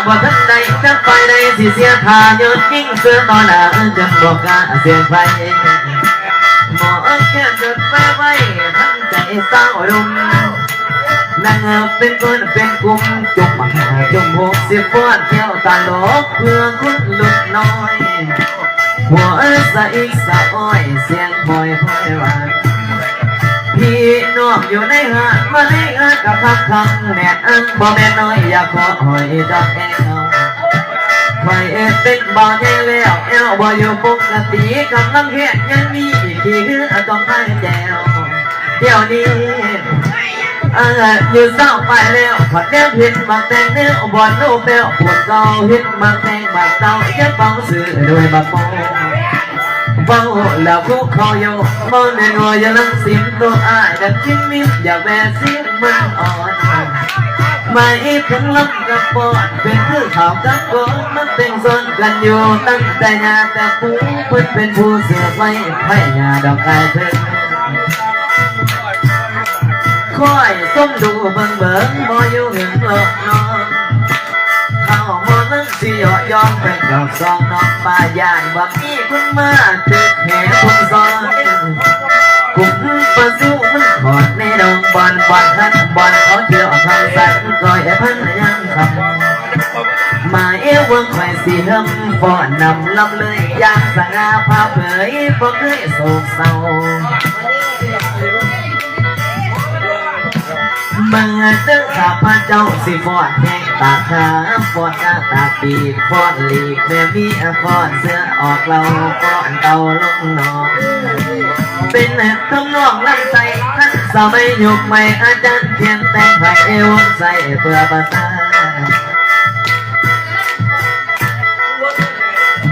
ບໍ່ທັນໄດ້ຈັກຝ່າຍໃດ ຊິເສຍທ່າຍ້ອນຍິງເສືອຕໍ່ໜ້າ ເອີ້ນຈົນບໍ່ກ້າສຽງໃຜ ໝໍເອີ້ນແຄ້ນຈົນໄປໄວ ທັງໃຈສາວດົມ ນັ່ງເປັນກ້ອນເປັນກຸ່ມ ຈຸ່ມຫ້າຈຸ່ມຫົກ ຊິຟ້ອນແກ້ວຕະຫຼົກ ເພື່ອຄົນລຸ້ນນ້ອຍ ຫົວສະອິກສະອ້ອຍ ສຽງພອຍພອຍຫວານ ພີ່ນ້ອງຢູ່ໃນຮ້ານ ມາໃນງານກະຄັກຄັງ ແມ່ນອັນບໍ່ແມ່ນນ້ອຍ ຢາກຂໍຫອຍດອກແອວ ຂ້ອຍເປັນບ່າວໃຫຍ່ແລ້ວ ແອວບໍ່ຢູ່ປົກກະຕິ ກຳລັງແຮງຍັງມີອີກ ຂີ້ເຮືອຕ້ອງພາຍແຈວ ດຽວນີ້ ອາຍຸຊາວປາຍແລ້ວ ພັດແນມເຫັນໝາກແຕງແນວບ່ອນໂນແປ້ວ ຜູ້ເກົ່າເຫັນໝາກແຕງໝາກເຕົ້າ ຍັງຟັງຊື່ດ້ວຍບັກໂມ ເວົ້າແລ້ວຄຸເຂົ້າຢູ່ ເວົ້າແນ່ນ້ອຍຢ່າລັງຊິມໂຕອ້າຍ ດັງກິນມິນຢາກແວ່ຊິມມັນອ່ອນ ມາອີກເຖິງລຳກະປ້ອນ ເປັນຄືເຂົ້າກັບກ້ອນ ມັນແຕ່ງຊ້ອນກັນຢູ່ ຕັ້ງແຕ່ຍ່າແຕ່ປູ່ ເພິ່ນເປັນຜູ້ເສືອໄວ້ ໃຫ້ຍ່າດອກກາຍເພິ່ນ ຄອຍຊົມດູເບິ່ງເບິ່ງ ບໍ່ຢູ່ເຮືອນເລີກນອນ ເຮົາໝໍເງິນຊິເຍາະຢອງ ໄປກອກສອງນ້ອງປາ ຢ້ານວ່າມີຄົນມາຕຶກແຫ່ຄົນຊອນ ກຸ່ມປາຊູມັນຂອດໃນໜອງ ບ່ອນ ບ່ອນຫັ້ນ ບ່ອນເຂົາທ່ຽວຄຳສັນ ກ້ອຍພັນຍາມຄ່ຳ ໝາຍເອວເບິ່ງຂ້ອຍຊິເຫິ່ມ ຟ້ອນນຳລຳເລີຍ ຢ່າງສະຫງ່າຜ່າເຜີຍ ບໍ່ເຄີຍໂສກເສົ້າ ເບິ່ງເດີ້ຂ້າພະເຈົ້າ ຊິຟ້ອນແຮງຕາກຂາ ຟ້ອນກາຕາກປີກ ຟ້ອນຫຼີກແມ່ເມຍ ຟ້ອນເສືອອອກເຫຼົ່າ ຟ້ອນເຕົ່າລົງໜອງ ເປັນທຳນອງລຳໄທ ທັນສະໄໝຍຸກໃໝ່ ອາຈານຂຽນແຕ່ງໃຫ້ ເອວງໃສ່ເພື່ອປະສານ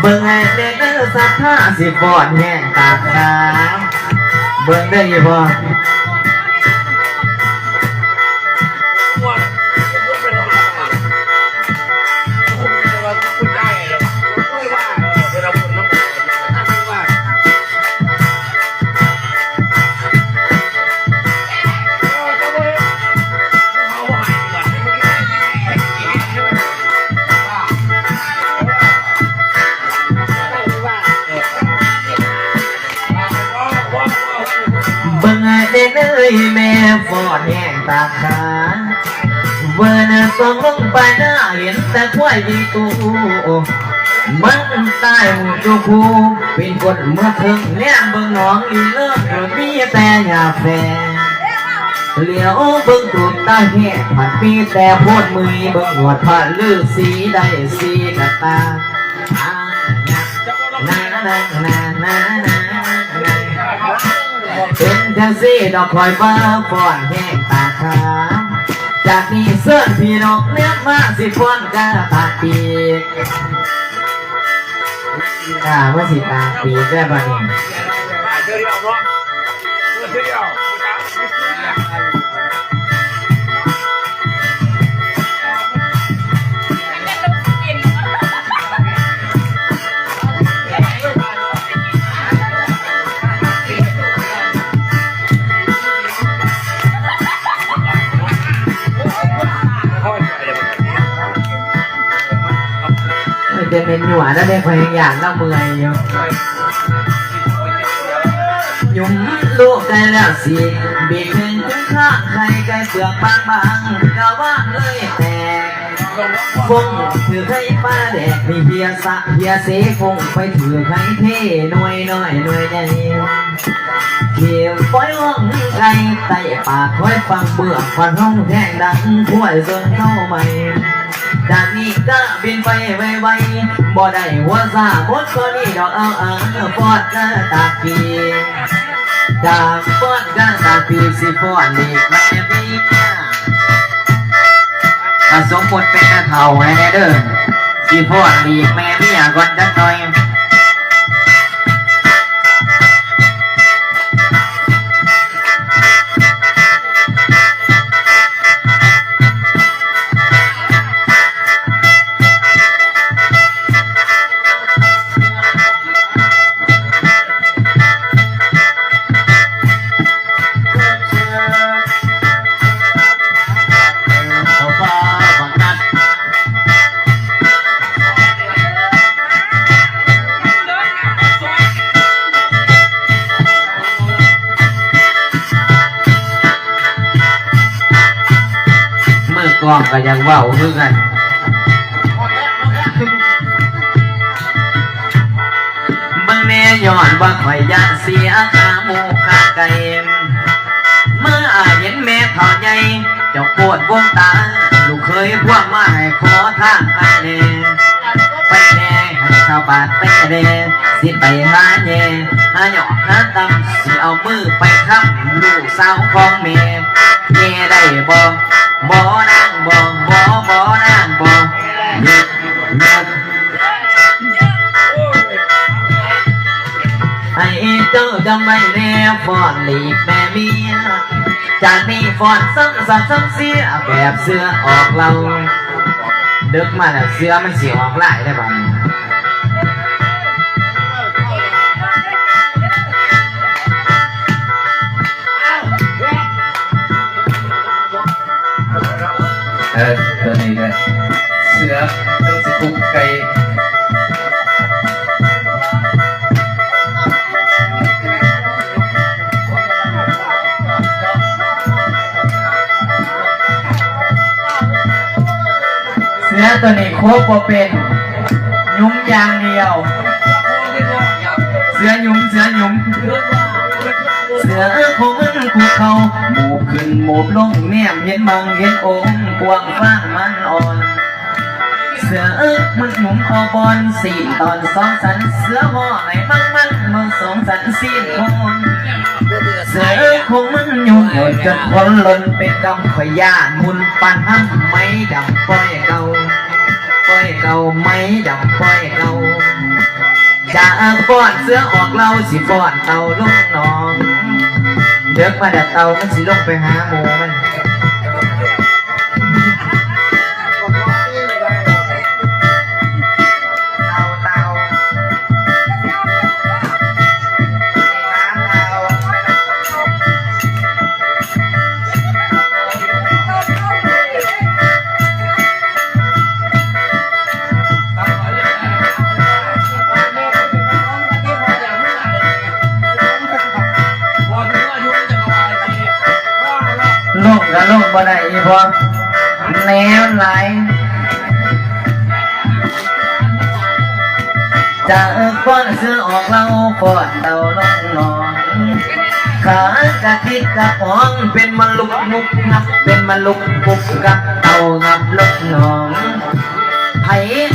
ເບິ່ງໃຫ້ແນ່ເດີ້ສັດທາ ຊິຟ້ອນແຮງຕາກຂາ ເບິ່ງເດີ້ອີ່ພໍ່ ເບິ່ງໃຫ້ເດີແມ່ຟ້ອນແຮງຕາກຂາ ເບິ່ງສ່ອງລົງໄປໜ້າ ເຫັນແຕ່ຄວາຍມີຕູ້ ມັນຕາຍໝູ່ຈຸຄູ່ ເປັນຄົນເມືອເທິງ ແນມເບິ່ງໜອງລີເລີດ ມີແຕ່ຫຍ້າແຝງ ຫຼຽວເບິ່ງຕູບຕາແຫ້ງ ພັດມີແຕ່ໂພນເມື່ອຍ ເບິ່ງໜວດພະລືສີໄດ້ສີກະຕາ ເປັນຈັ່ງຊີ້ດອກຂ້ອຍວ່າ ຟ້ອນແຮງຕາກຂາ ຈາກນີ້ເຊີນພີ່ນ້ອງແນມມາ ຊິຟ້ອນກາຕາກປີກ ກາວ່າຊິຕາກປີກແລ້ວບັດນີ້. ເອີ ແຕ່ແມ່ນຍົວະນະ ແຕ່ຂ້ອຍຍັງຢ້ານລາວເມື່ອຍຢູ່. ຫຍຸມລູກໄກ່ແລ້ວຊິ ບີບເທິງຈຸ້ງຂ້າງໄຂ່ໄກ່ເປືອກບາງໆ ກະວ່າເລີຍແຕກ ຟົ້ງຖືໄຂ່ປາແດກ ມີເຮຍສະເຮຍເສ ຟົ້ງໄປຖືໄຂ່ເທ ໜ່ວຍນ້ອຍໜ່ວຍໃຫຍ່ ເຂມປອຍຫ້ອງໄກ່ ໄຕ່ປາກຄອຍຟັງເບືອກ ຟັນຫ້ອງແທງດັງ ຄວາຍຊົນເຂົ້າໃໝ່ ຈາກນີ້ກະບິນໄປໄວໆ ບໍ່ໄດ້ຫົວຊ້າ ໝົດເທົ່ານີ້ດອກ ເອົາ ເອົາ ຟ້ອນກາຕາກປີ ຈາກຟ້ອນກາຕາກປີ ຊິຟ້ອນຫຼີກແມ່ເມຍ ອາ ສົມມຸດເປັນແມ່ເຖົ້າໃຫ້ແດ່ເດີ້ ຊິຟ້ອນຫຼີກແມ່ເມຍກ່ອນຈັກໜ່ອຍ. ເຂົ້າຟ້າບັກນັດ ກອງກໍຢາກເວົ້າຄືກັນ. ເບິ່ງແດ່ ຍ້ອນວ່າຂ້ອຍຢ້ານເສຍຄ່າໝູ່ຄ່າໄກ່ ມາເຫັນແມ່ເຖົ້າໃຫຍ່ ເຈົ້າໂພດວົງຕາ ລູກເຂີຍພວມມາໃຫ້ຂໍທາງໄປແດ່ ໄປແດ່ ໃຫ້ຊາວບ້ານໄປແດ່ ຊິໄປຫາແຍ່ ຫາຫຍອກຫາຕຳ ຊິເອົາມືໄປຄ້ຳລູກສາວຂອງແມ່ ແຍ່ໄດ້ບໍ່? ບໍ່ນາງບໍ່ ບໍ່ ບໍ່ນາງບໍ່ ເຮັດ ເຮັດ ໃຫ້ເຈົ້າຈຳໄວ້ແດ່ ຟ້ອນຫຼີກແມ່ເມຍ ຈາກນີ້ຟ້ອນຊ້ຳຊາກຊ້ຳເຊຍ ແບບເສືອອອກເຫຼົ່າ ເດິກມາແລ້ວເສືອມັນຊິອອກລາຍໄດ໋ບາດນີ້. ເອີ ໂຕນີ້ກໍເສືອ ໂຕຊິຄຸກໄກ່ ເສືອໂຕນີ້ໂຄບບໍ່ເປັນ ຍຸມຢ່າງດຽວ ເສືອຍຸມ ເສືອຍຸມ ເສືອຄົງມັນຄຸກເຂົ່າ ໝູບຂຶ້ນໝູບລົງ ແນມເຫັນບັງເຫັນອົງ ກວ້າງຂວາງມັນອ່ອນ ເສືອມັນຫຍຸມເອົາບ່ອນ ຊີ້ນຕອນສອງສັນ ເສືອຮ້ອງໃຫ້ມັກມັນ ມັນສອງສັນຊີ້ນຄົນ ເສືອຄົງມັນຫຍຸ້ງ ຈົນຄົນຫຼົ່ນເປັນກຳ ຂ້ອຍຢ້ານໝຸ່ນປານຫຳ ໄມ້ດຳປ້ອຍເກົ່າ ປ້ອຍເກົ່າ ໄມ້ດຳປ້ອຍເກົ່າ ຈາກປ້ອນເສືອອອກເຫຼົ່າ ຊິປ້ອນເຕົ່າລົງໜອງ ເດິກມາແລ້ວເຕົ່າມັນຊິລົງໄປຫາໝູ່ມັນ. ລົງກໍລົງບໍ່ໄດ້ອີ່ພໍ່ ແນວມັນຫຼາຍ ຈາກປ້ອນເສືອອອກເຫຼົ່າ ປ້ອນເຕົ່າລົງໜອງ ຂາກະຕິດກະປອງ ເປັນມະລຸກງຸບງັບ ເປັນມະລຸກງຸບງັບ ເຕົ່າງັບລົງໜອງ ໃຜ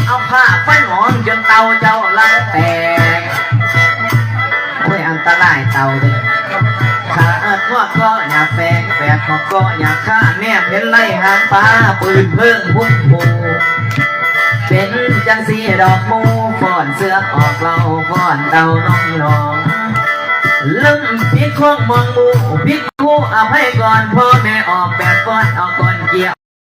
ເອົາຜ້າໄປຫອມ ຈົນເຕົ່າເຈົ້າລັງແຕກ ໂອ້ຍ ອັນຕະລາຍເຕົ່າເດ້ ຂາດງອກເກາະຫຍ້າແປກ ແປກເກາະຫຍ້າຄາ ແນມເຫັນໄລ່ຫາງປາ ປືນເພີງພຸ້ນພູ ເປັນຈັ່ງຊີ້ດອກໝູ່ ຟ້ອນເສືອອອກເຫຼົ່າ ຟ້ອນເຕົ່ານ້ອງໆ ລຶ້ມຜິດຂອງໝອງໝູ່ ຜິດຄູອະໄພກ່ອນ ພໍ່ແມ່ອອກແບບຟ້ອນ ເອົາກ່ອນກຽມ